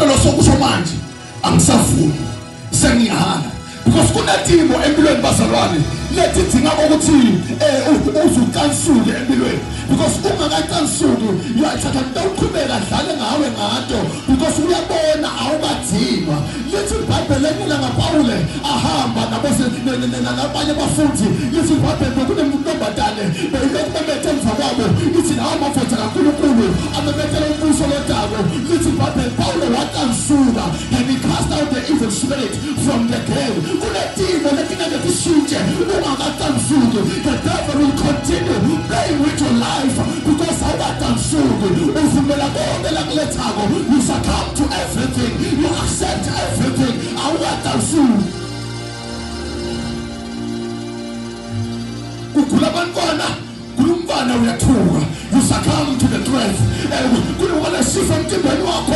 Losokusho manje angisavumi, sengiyahala, because kunetimo empilweni, bazalwane, letidzinga ukuthi uzucansuke empilweni, because ungakacansuki uyathatha uqhubeka dlale ngawe ngato, because uyabona awukadzinwa. Lithi iBhayibheli lenye ngaPawule ahamba nabose nabanye abafundi, lithi iBhayibheli bekunemntombazane beyilokhu bemethe emva kwabo, ithi lawo mafutha kaNkulunkulu amemethela umbuso lodako. Lithi iBhayibheli Pawulo wacansuka and he cast out the evil spirit from the girl. Kunetimo letingeke tishintshe ungakacansuki. The devil will continue playing with your life because awukacansuki. Uvumela konke lakulethako, you succumb to everything, you accept everything, awukacansuki. Kugula abantwana, kulumntwana uyathuka, you succumb to the threat. Kunokuba sifo emtimbeni wakho,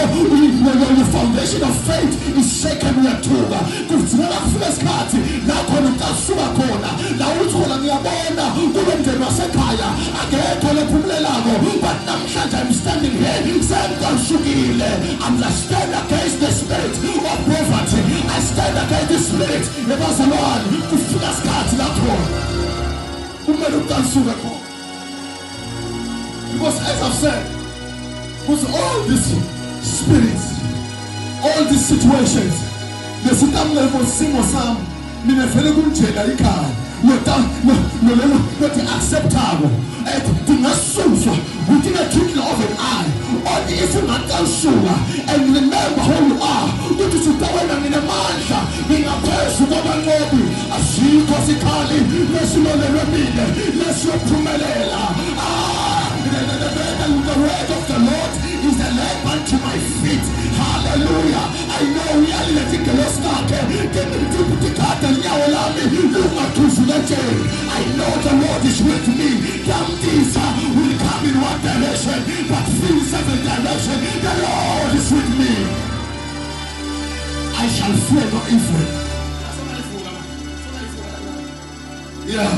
your foundation of faith is shaken, uyathuka. Kudingeka kufika isikhathi la khona ucasuka khona, la uthi khona ngiyabona kulo mndeni wasekhaya akekho lephumulelako, but namhlanje I'm standing here sengicasukile. I'm stand against the spirit of poverty, I stand against the spirit. Ebazalwane, kufika isikhathi la khona kumele ucasuke khona. Because as I've said, with all these spirits, all these situations, lesitamlevo simo sami mina vele kunjena ikhaya not acceptable, tingasuswa within a twinkling of an eye. Only if ungacansuka and remember who you are, ukuthi sitawena nginemandla, ngingaphezu kwabanqobi, asikho sikhali lesilolelwe mina lesiyophumelela. The word of the Lord is a lamp unto my feet. Hallelujah. I know we are letting the Lord. I know the Lord is with me. Damdisa will come in one direction, but flee seven direction. The Lord is with me. I shall fear no evil. Yeah.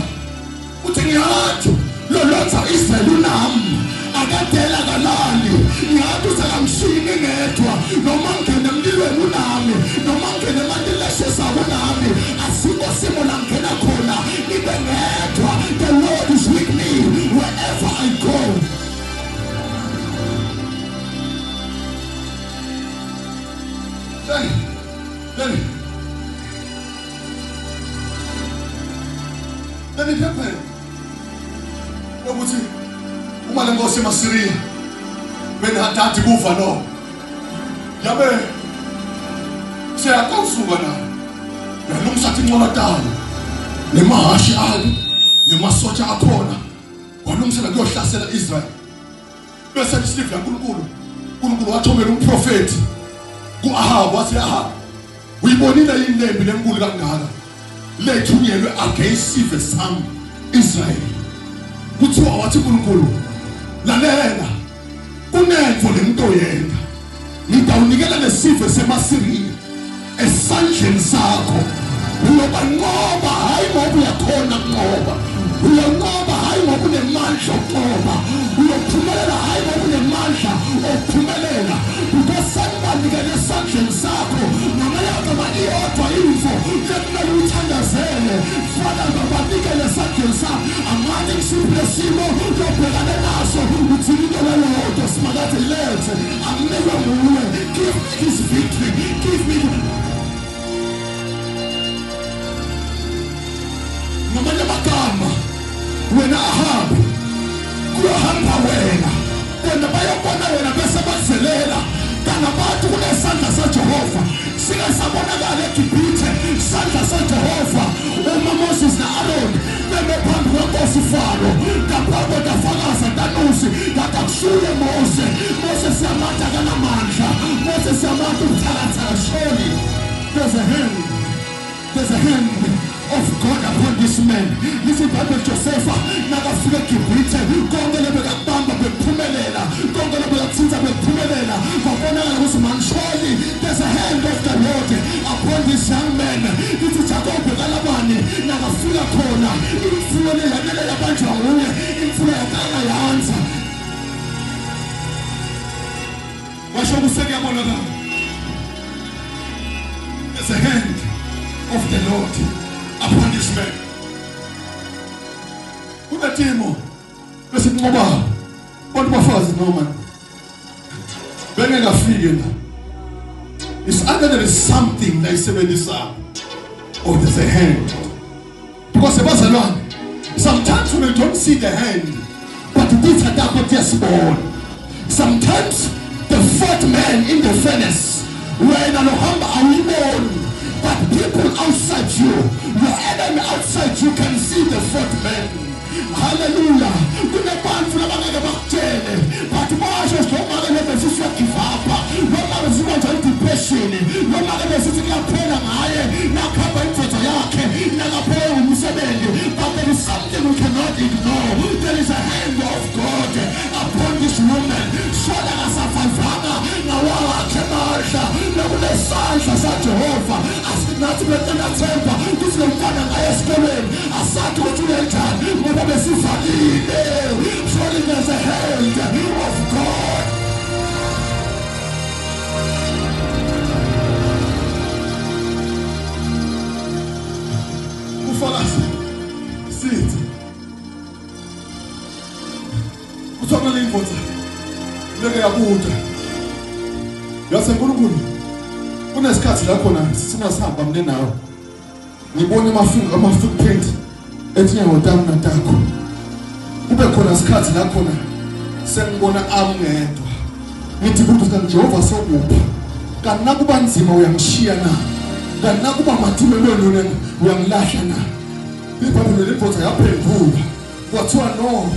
Lolotha Israel unami akadela kalali, ngiyathi usekamshini ngedwa, noma ngene emlilweni unami, noma ngene emandleni leshesako unami, asikho simo la ngena khona ngibe ngedwa. The Lord is with me wherever I go. Then it happened ukuthi uma lenkosi emaSiriya Ben-Hadadi kuva lo yabe seyaqansuka nayo, yalungisa inqola tayo nemahashi ayo nemasotsha akhona, walungisela kuyohlasela Israel. Bese isiliva kaNkulunkulu, uNkulunkulu wathumela umprofeti ku-Ahab, wathi Ahab, uyibonile yini lempi lenkulu kangaka lethunyelwe against sive sami Israel? Kuthiwa wathi uNkulunkulu, lalela, kunento lento yenda, ngidawunikela lesive semaSiriya esandleni sakho, uyobanqoba, hayi ngoba uyakhona kunqoba, uyanqoba hayi ngoba unemandla okunqoba, uyophumelela hayi ngoba unemandla okuphumelela, because sengibanikele esandleni sakho. Ngamanye iyodwa info lekumele uyithandazele, Father, babanikele esandleni sakho. Angathi ngisiphi lesimo lobhekane naso, uthi into leyodwa simakade lethe anginikwe nguwe. Give me this victory, give me. Ngamanye amagama, wena Ahab, kuyohamba wena, bona bayobona wena bese bazelela kangabantu kunesandla saJehova singasabonakala eGibhithe. Isandla saJehova uma Moses na-Aaron beme phambi kwenkosi Faro, ngaphambi kwafakaza tanusi ngatakusuye Mose. Mose siyamata kanamandla, Mose siyamata ubuthakathaka. Surely there's a hand, there's a hand of God upon this man. Listen, Bible Joseph nakafika eGibhithe, konke lebekakubamba bekuphumelela, konke lebekakuthinta bekuphumelela. Kwabonakala ukuthi man, surely there's a hand of the Lord upon this young man. Lithi Jakobe kaLabani nakafika khona, imfuyo leyanele yabanjwa nguye, imfuyo yaqala yanza. Washo kusekuyabonakala There's a hand of the Lord upon this man. Kunetimo besinqoba abantu bafazi noma bengekafike la. It's either there is something la isebenzisa or there's a hand. Because ebazalwane, sometimes when we don't see the hand, but this born. Sometimes the fourth man in the furnace, when but people outside you, your enemy outside you can see the fourth man. Hallelujah. But depression, but there is something we cannot ignore. There is a hand of God upon this woman. Surely there's a hand of God. Sithi kuthiwa kule indoda leke yabuda yase uNkulunkulu kunesikhathi la khona sithina sihamba mina nawe ngibone ama-footprint etinyawo tami natakho kube khona isikhathi la khona sengibona amngedwa ngithi kuthi kanti Jehova sokuphi kanti nakuba nzima uyangishiya na kanti nakuba mathime lwenu uyangilahla na. IBhayibheli liphosa yaphendula kwathiwa no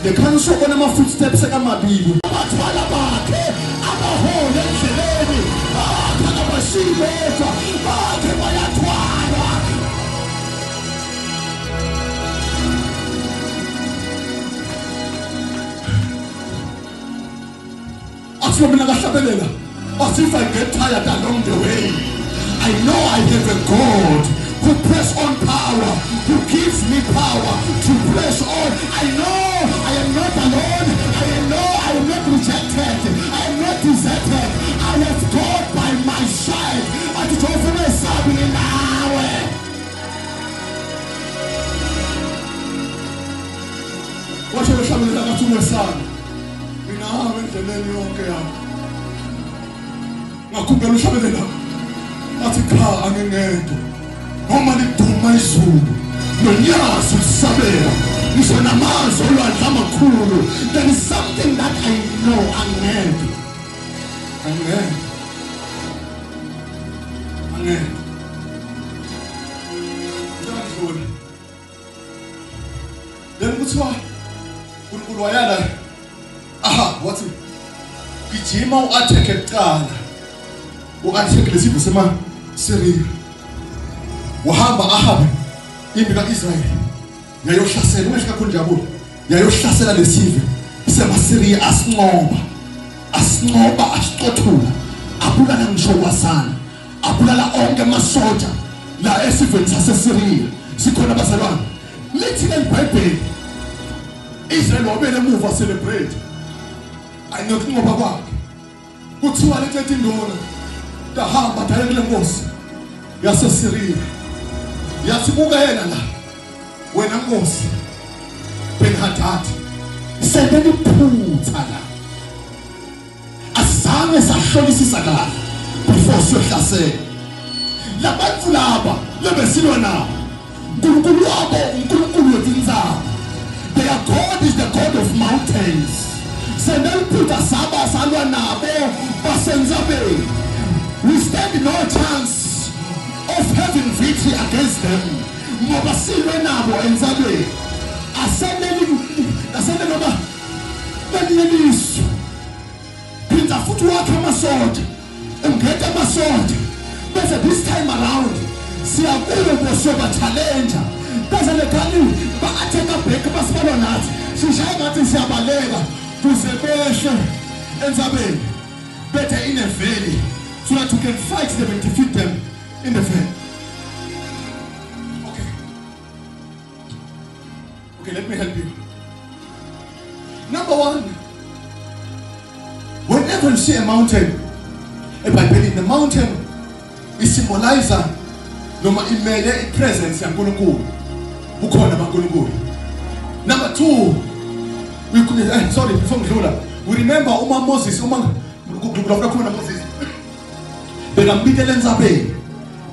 the council bona ama footsteps akamabili abathwala bakhe abahole endleleni bakhe abashilethwa bakhe bayathwalwa. Athi mina ngahlabelela as if I get tired along the way, I know I have a God who press on power, who gives me power to press on. I know I am not alone. I know I am not rejected. I am not deserted. I have God by my side. Noma liduma izulu nonyazi ulisabela ngisho namazwi olwandle amakhulu. There is something that I know angeke ngiyadlula. Then kuthiwa uNkulunkulu wayala aha wathi gijima u-attack kuqala u-attack lesifo sema-Syria. Wahamba Ahabe impi kaIsrayeli yayohlasela umehla kakhulu njabulo yayohlasela lesive semaSyria asinqoba asicothula abulala ngisho kwasana abulala onke amasoja la esiveni saseSyria. Sikhona bazalwane lithi leBhayibheli Israel wabele emuva celebrate ayinokunqoba kwakhe. Kuthiwa lethe induna tahamba dale kule nkosi yaseSyria yathi buka yena la wena nkosi Ben-Hadad sendeni iphutha la asizange sahlolisisa kahle before siyohlasela labantu laba lebesilwa nabo. uNkulunkulu wabo uNkulunkulu wetintsaba. Their God is the God of mountains. Sendeni iphutha saba salwa nabo basentsabeni. We stand no chance of having victory against them. Ngoba silwe nabo entsabeni. Asende noma beliyeliso. Phinda futhi wakhe amasoja. Ungeta amasoja. Bese this time around siyakubo soba challenge. Bese lekhani ba attack back basibalwa nathi. Sishaya ngathi siyabaleka kuze behle entsabeni. Better in a valley so that you can fight them and defeat them in the valley. Okay, let me help you. Number one, whenever you see a mountain, a Bible, the mountain Isymbolize noma imele ipresence yaNkulunkulu. Bukhona baNkulunkulu. Number 2, we could sorry before ngidlula, we remember uma Moses uma kukhuluma Moses bekambikela entsabeni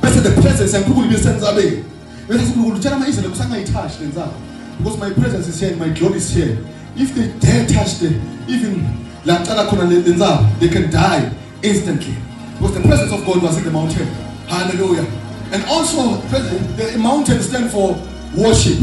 bese the presence yaNkulunkulu ibisentsabeni bese uNkulunkulu utshela ama-Israyeli ukuthi angayitouch le ntsaba because my presence is here and my glory is here. If they dare touch the even la cala khona le ntsaba, they can die instantly because the presence of God was in the mountain. Hallelujah. And also the mountain stands for worship.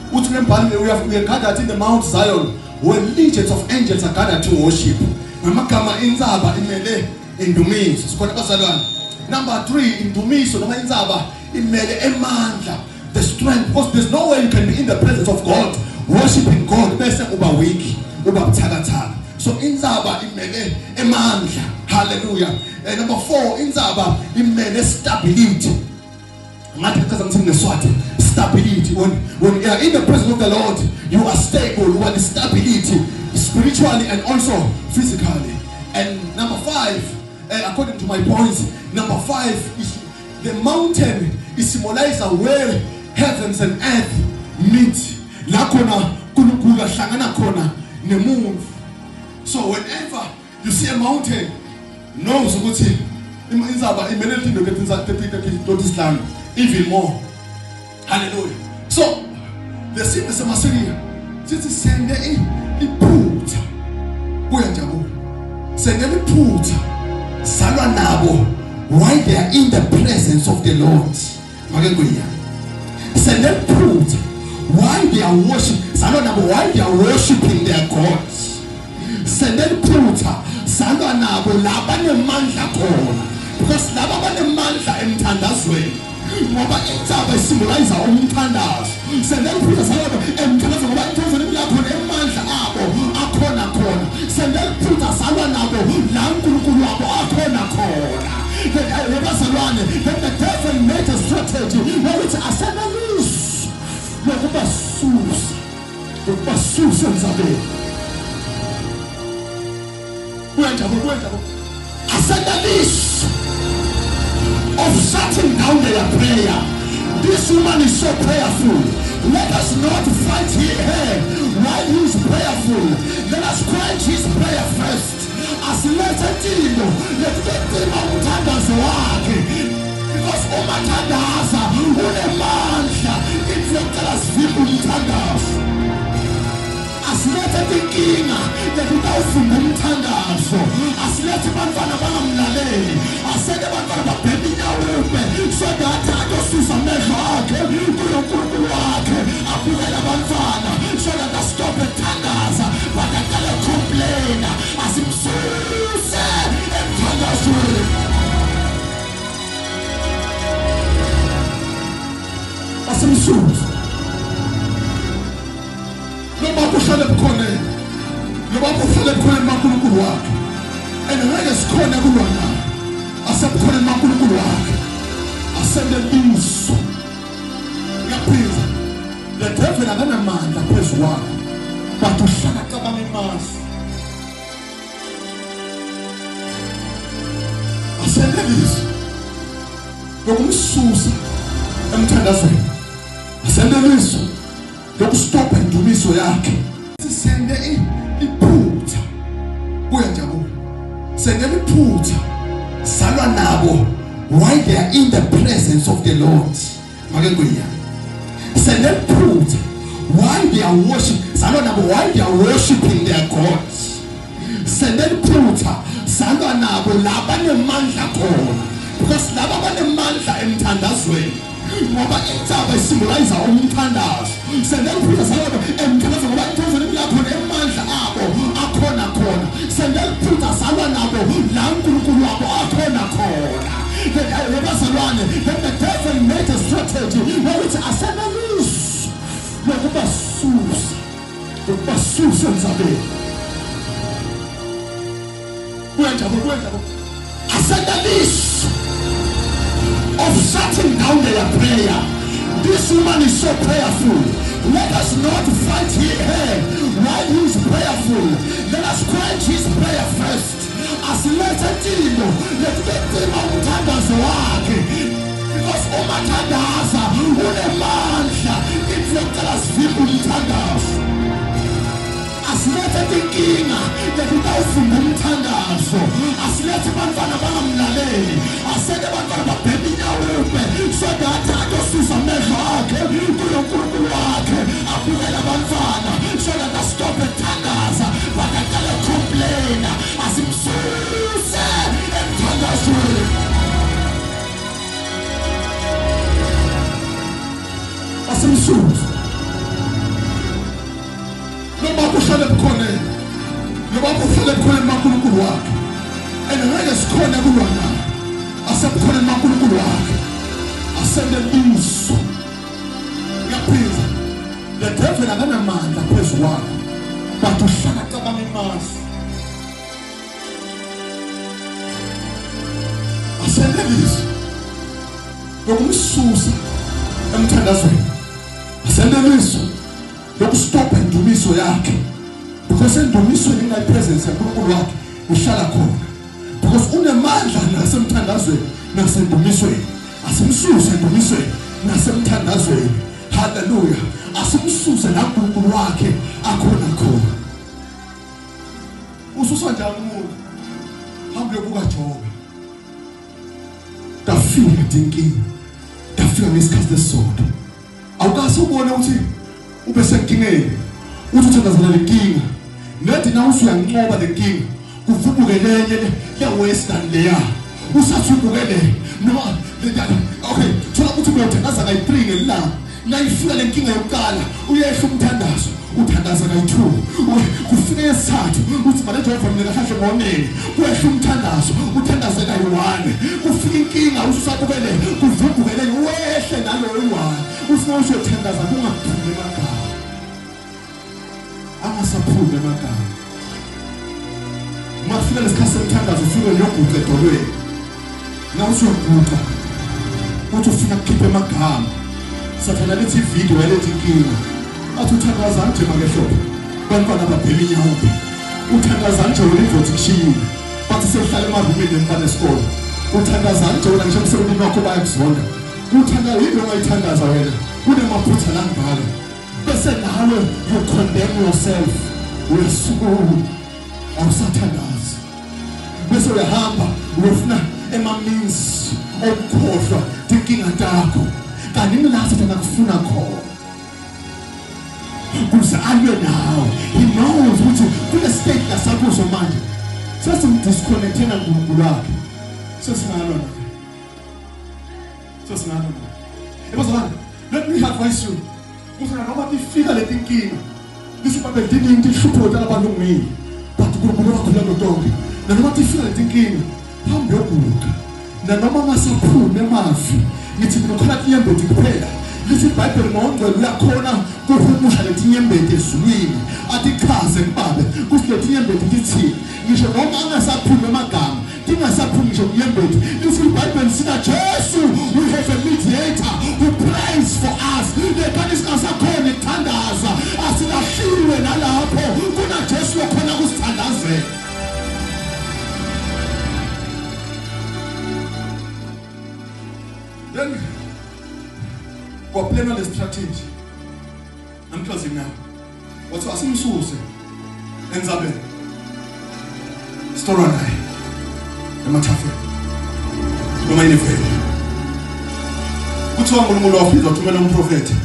We are gathered in the Mount Zion where legions of angels are gathered to worship. Ngamagama intsaba imele indumiso. Sikhona bazalwane. Number 3, indumiso noma intsaba imele emandla, the strength, because there's no way you can be in the presence of God worshiping God bese uba weak, uba buthakathaka. So intsaba imele emandla. Hallelujah. And number 4, intsaba imele stability. Ngathi chaza ngithi ngeswati stability. When you are in the presence of the Lord, you are stable, you are stability spiritually and also physically. And number 5, according to my points, number 5 is the mountain is symbolizes where heavens and earth meet. La khona uNkulunkulu ahlangana khona nemuntu. So whenever you see a mountain, knows ukuthi intsaba imele into ke even more. Hallelujah. So the city semaSyria sithi sende iphutha kuya njabulo. Sende iphutha salwa nabo while they are in the presence of the Lord. Make kuya. Sende iphutha while they are worshiping, salwa nabo while they are worshiping their God. Sende iphutha salwa nabo labanemandla khona because laba banemandla emthandazweni. Ngoba intsaba isymbolize umthandazo. Sende iphutha salwa emthandazo ngoba emthandazweni kuyakhona emandla abo akhona khona. Sende iphutha salwa nabo la uNkulunkulu wabo akhona khona. Lebazalwane, then the devil made a strategy ukuthi asenelise lokubasusa lokubasusa entsabeni. Kuyanjabo asenelise of shutting down their prayer. This woman is so prayerful. Let us not fight her while he is prayerful. Let us quench his prayer first. Asilethe tino letitima umthandazo wakhe because umathandaza unemandla inhlokela sivimba umthandazo. Asilethe tinkinga letitawuvimba umthandazo. Asilethe abantwana bangamlaleli. Asente abantwana babheme inyawupe so that atosusa amehlo akhe kuloNkulunkulu wakhe abukele abantwana so that astophe thandaza but aqale complain. Asimsuse emthandazweni. Asimsuse. Noma kuhlale bukhoneni, noma kuhlale bukhoneni baNkulunkulu wakhe, and ngeke sikhone kulwa naye. Asebukhoneni baNkulunkulu wakhe, asende liso. Ngiyaphinza, the devil akanamandla phezu kwakho, but uhlala cabanga imasi. Asende liso lokumsusa emthandazweni, asende liso lokustopha indumiso yakhe. Sisende iphutha kuya njabulo. Sende iphutha salwa nabo while they are in the presence of the Lord. Make kuya. Sende iphutha while they are worshiping, salwa nabo while they are worshiping their God. Sende iphutha salwa nabo labanemandla khona because laba banemandla emthandazweni. Ngoba intsaba isymbolize umthandazo. Sende iphutha salwa emthandazweni ngoba emthandazweni kuyakhona emandla abo akhona khona. Sende iphutha salwa nabo la uNkulunkulu wabo akhona khona. Lebazalwane, then the devil made a strategy ukuthi asenelise lokubasusa lokubasusa entsabeni. Kuyanjabo asenelise of shutting down their prayer. This woman is so prayerful. Let us not fight her while he is prayerful. Let us quench his prayer first. Asilethe tino letitima umthandazo wakhe umthandazo. Asilethe inkinga letitawuvimba umthandazo. Asilethe abantwana bangamlaleli. Asete abantwana babheme inyawupe so that atosusa amehlo akhe kulo Nkulunkulu wakhe abukele abantwana so that astophe ethandaza but aqale complain. Asimsuse emthandazweni. Asimsuse. Noma kuhlale bukhoneni, noma kuhlale bukhoneni baNkulunkulu wakhe, and ngeke sikhone kulwa naye. Asebukhoneni baNkulunkulu wakhe, asende liso. Ngiyaphinza, the devil akanamandla phezu kwakho, but uhlala cabanga imasi. Asende liso lokumsusa emthandazweni, asende liso lokustopha indumiso yakhe, because endumisweni ina presence yaNkulunkulu wakhe uhlala khona, because unemandla nasemthandazweni nasendumisweni. Asimsuse endumisweni nasemthandazweni. Hallelujah. Asimsuse naNkulunkulu wakhe akhona khona. Ususa njani umuntu? Hambe uyobuka Jobe. Tafika inkinga, tafika ngesikhathi lesisodwa. Awukase ubone ukuthi ube senkingeni, uthi uthandazela lenkinga, nethi na usuyanqoba lenkinga kuvubuke lenye le western leya usathi ubukele noma okay, thola ukuthi uyothandaza kayi-3 ngelanga, nayifika lenkinga yokuqala uyehla umthandazo uthandaza kayi-2, kufika yesithathu uthi manje Jehova mina kahle ngoneni, kwehla umthandazo uthandaze kayi-1, kufika inkinga ususabukele kuvubuke lenye wehle naloyo 1, ufuna usuyothandaza kungaphumi emagama, angasaphumi emagama. Uma kufika lesikhathi semthandazo ufike uyoguqa edolweni, na usuyoguqa uthi ufuna ukukhipha emagama, sathana lethi ividiyo yalethi inkinga, athi uthandaza nje makehlophe bantwana babhema inyawupe, uthandaza nje wena indoda ikushiyile bathi sewuhlala emarumini nemfana esikole, uthandaza nje wena ngisho emsebenzini wakho bayakuzonda, uthandaza yini ongayithandaza wena kunemaphutha langaka, bese nawe you condemn yourself, uyasukuma awusathandazi, bese uyahamba uyofuna ema-means okukhohlwa tinkinga takho, kanti ngila sathana kufuna khona ukuze alwe nawe. He knows ukuthi kule state lasakuzo manje sesimdisconnecte naNkulunkulu wakhe, sesingalwa naye, sesingalwa naye. Ebazalwane, let me advise you, ukuthi noma tifika leti nkinga lisibambe diningi tinhlupho talabalungile, but uNkulunkulu wakho tonke, nanoma tifika leti nkinga hambe yoguqa, nanoma ngasaphumi emavi, ngithi mina khona tinyembeti kuphela. Lithi iBhayibheli ngongcwele uyakhona kuhumusha letinyembeti ezulwini atichaze kubabe kuthi letinyembeti tithini, ngisho noma angasaphumi emagama tingasaphumi ngisho kunyembeti. Lithi iBhayibheli sina Jesu, we have a mediator who prays for us. Lekhani singasakhona ukuthandaza asilahliwe nalapho kuna Jesu okhona kusithandazela. Then kwaplana le strategy. I'm closing now. Wathi asimsuse enzabeni sitolwa naye emathafeni noma yinivele. Kuthiwa uNkulunkulu wafika wathumela umprofethi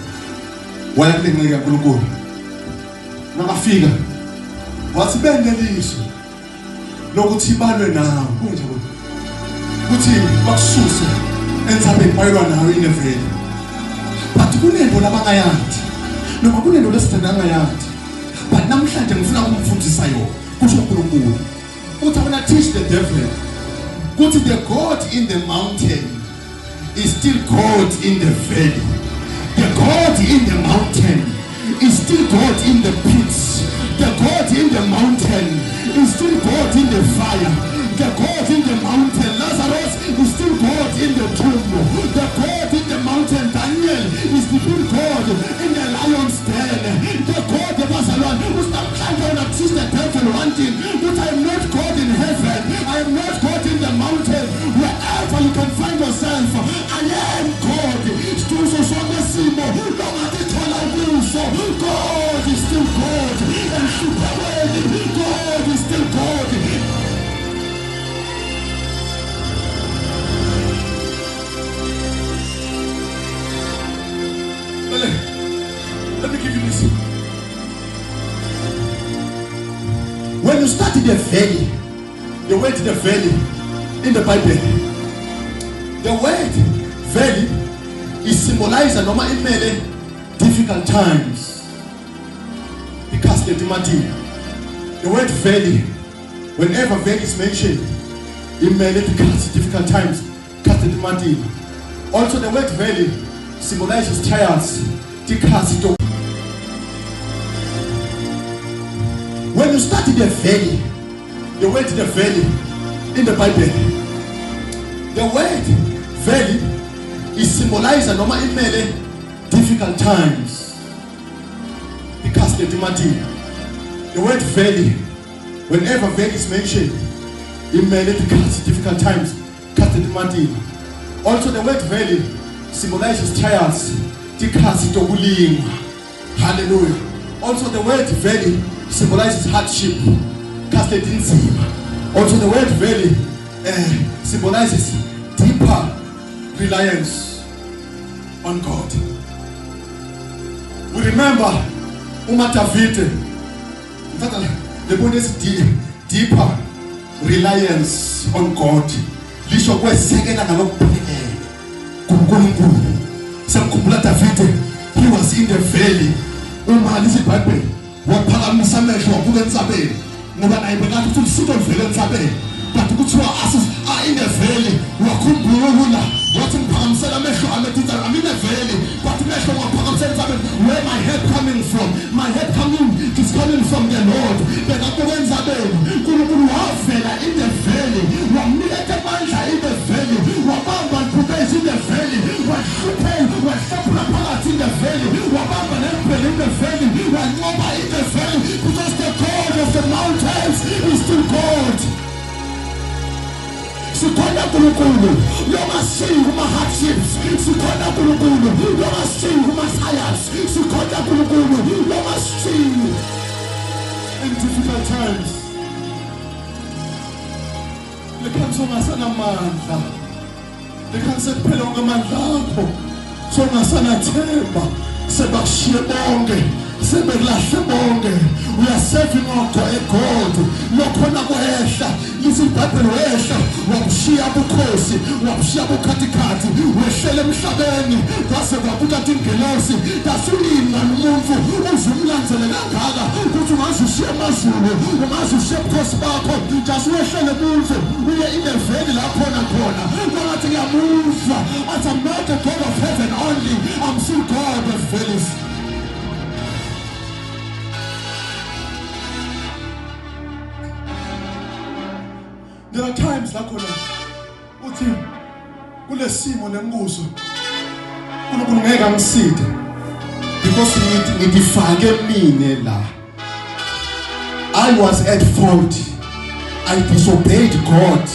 waya kule nceku kaNkulunkulu. Nakafika wathi beneliso lokuthi balwe nawe, kunje ukuthi bakususe enzabeni bayilwa nawe inevele. But kunento labangayazi noma kunento lesithandangayazi, but namhlanje ngifuna ukumfundisa yona, kusho uNkulunkulu. Uthi I wanna teach the devil ukuthi the God in the mountain is still God in the valley. The God in the mountain is still God in the pits. The God in the mountain is still God in the fire. The God in the mountain, Lazarus, is still God in the tomb. The God in the mountain, Daniel, is still God in the lion's den. The God of Babylon, who's not trying to teach the devil one thing, but I am not God in heaven. I am not God in the mountain. Wherever you can find yourself, I am God. When you start in the valley, the word the valley in the Bible, the word valley is symbolized noma imele difficult times. Because the word valley, whenever valley is mentioned, imele difficult times. Also the word valley symbolizes trials. When you start in the valley, the word the valley in the Bible, the word valley is symbolized noma imele difficult times. Because the word valley, whenever valley is mentioned, imele difficult times. Also the word valley symbolizes trials. Hallelujah. Also the word valley symbolizes hardship. Also the word valley symbolizes deeper reliance on God. We remember Uma David. The word is deeper reliance on God. Lisho kwesekela ngalokuphelele kuNkulunkulu. Samkhumbula David, he was in the valley. Uma lisi iBhayibheli waphakamisa amehlo wabuka entsabeni, ngoba naye bekathi ukuthi usito livele entsabeni, but kuthiwa asis are in the valley. Wakhumbula wathi ngiphakamisela amehlo ami etintsabeni. I'm in the valley, but amehlo ngiwaphakamisela entsabeni. Where my help coming from? My help coming is coming from the Lord. Bekabuka entsabeni, uNkulunkulu wavela in the valley, wamniketa amandla in the valley, wabamba ibhubesi in the valley, wahlupheka wahluphula phakathi in the valley, wabamba nembele in the valley, wanqoba in the valley, because the God of the mountains is still God. Sikhona uNkulunkulu longashiyi kuma-hardships, sikhona uNkulunkulu longashiyi kuma-trials, sikhona uNkulunkulu longashiyi in difficult times. Lekhanso ungasanamandla, lekhanso kuphela wonke amandla akho, songasanathemba, sebakushiye bonke, sebekulahle bonke. We are serving our God. Lokhona kwehla, lithi iBhayibheli wehla, wabushiya ubukhosi, wabushiya ubukhathikhathi, wehlela emhlabeni, kwase kwabuka ingelosi. Dasulina nomuntu uzumlandzele kangaka ukuthi ungaze ushiye amazulu, ungaze ushiye ubukhosi bakho, just wehlele kuzo, uye in the valley la khona khona. Kwangathi ngiyamuzwa, athi I'm not the God of heaven only, I'm still God of valleys. There are times la khona uthi kulesimo lenkuzo uNkulunkulu ngeke angiside because ngidifake mine la. I was at fault. I disobeyed God.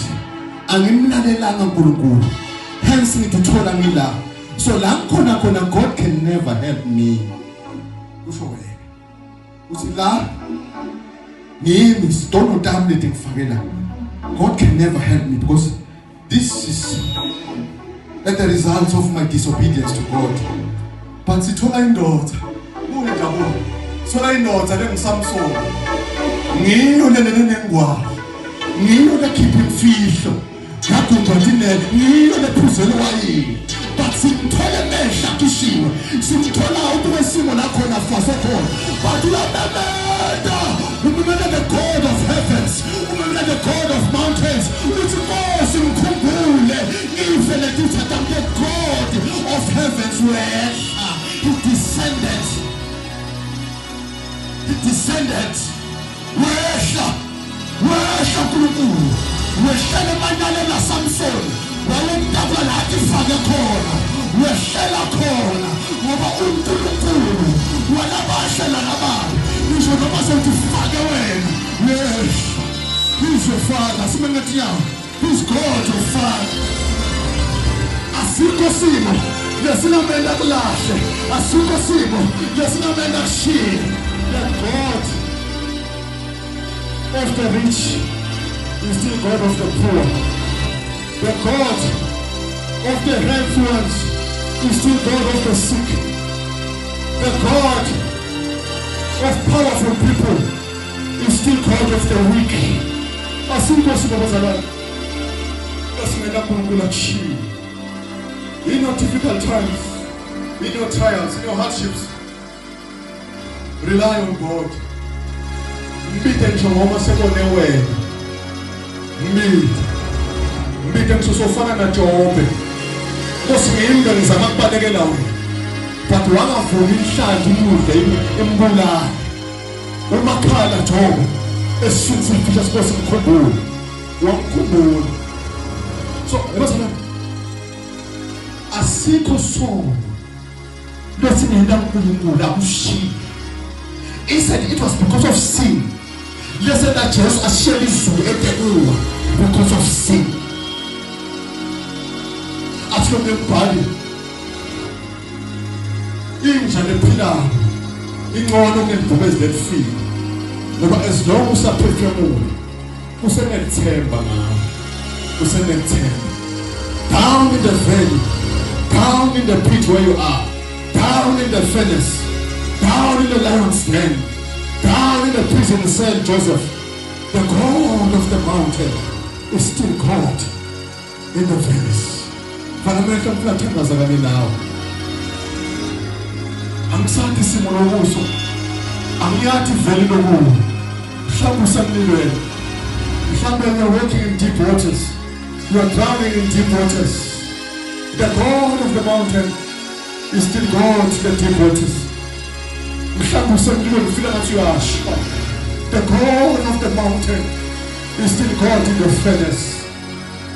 Angimlalelanga uNkulunkulu. Hence ngidithola ngila. So la ngikhona khona God can never help me. Kusho wena. Uthi la ngimi sidono tami leti ngifake la. God can never help me because this is the result of my disobedience to God. But sithola indoda, unenjabulo. Sithola indoda lenguSamson. Ngiyo lenengwalo. Ngiyo lekhipha imfihlo. Ngagujwa tinene, ngiyo lephuzela wayini. But simthole mehla kishiwe. Simthola ukwesimo la khona fase khona. But uyamemeta. Umemeta the God of heavens. Umemeta the God of mountains. Uthi Nkosi ngikhumbule ngife letitha tami. The God of heavens wehla. He descended. He descended. Wehla. Wehla uNkulunkulu. Wehlela emanaleni aSamson. Wayemdabula la atifake khona. Wehlela khona ngoba uNkulunkulu walabahle nalababi. Ngisho noma sewutifake wena. Wehla. He's your father. Simengathi yawo. He's God your father. Asikho simo lesingamele kulahle. Asikho simo lesingamele kushiye. The God of the rich is still God of the poor. The God of the healthy ones is still God of the sick. The God of powerful people is still God of the weak. Asinkosi babazalwane. Asingena kuNkulunkulu akushiye. In your difficult times, in your trials, in your hardships, rely on God. Mbite njengoba sekone wena. Mbite. Mbite ngisosofana naJobe. Nkosi ngimbe ngizama ukubalekela wena. But wangavumi inhlanzi imudle imbulale. Umakhala Jobe esisuthu ifisha Nkosi ngikhumbule. Wamkhumbula. So, bazalwane, asikho sono lesingena uNkulunkulu akushiye. He said it was because of sin. Listen that Jesus ashiye izulu etekuwa because of sin. Athi lo mbhali inja lephilayo ingcono kunebhubezi lelifile, ngoba as long usaphefumula usenethemba ngawe, usenethemba. Down in the valley, down in the pit where you are, down in the furnace, down in the lion's den, down in the prison cell, Joseph, the God of the mountain is still God in the valleys. Fanamehlo mflathandaza kanye nawe. Angisathi isimo lokuso, angiyathi iveli lokuwo. Mhlawumbe usemlilweni, mhlawumbe you are walking in deep waters, you are drowning in deep waters. The God of the mountain is still God in the deep waters. Mhlawumbe usemlilweni ufika ngathi uyasha. The God of the mountain is still God in the furnace.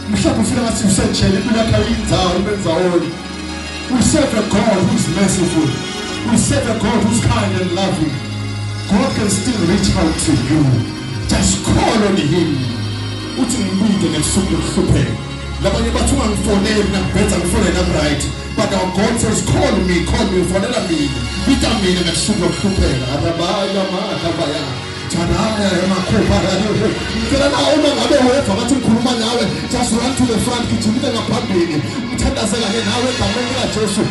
Mhlawumbe ufika ngathi usejele impilo yakho ayinzawo imenzawoni. We serve a God who is merciful. We serve a God who is kind and loving. God can still reach out to you. Just call on him. Uthi ngibide ngesuku lokuhlupheka. Labanye bathi ungangifoneli mina ngibhetha ngifonele nami right. But our God says call me, fonela mina. Bita mina ngesuku lokuhlupheka. Arabaya makabaya. Janaya emakhupha rani. Ngicela na uma ngabe weva bathi ngikhuluma nawe, just run to the front, gijimile ngaphambili. Ngithandaze kanye nawe egameni likaJesu.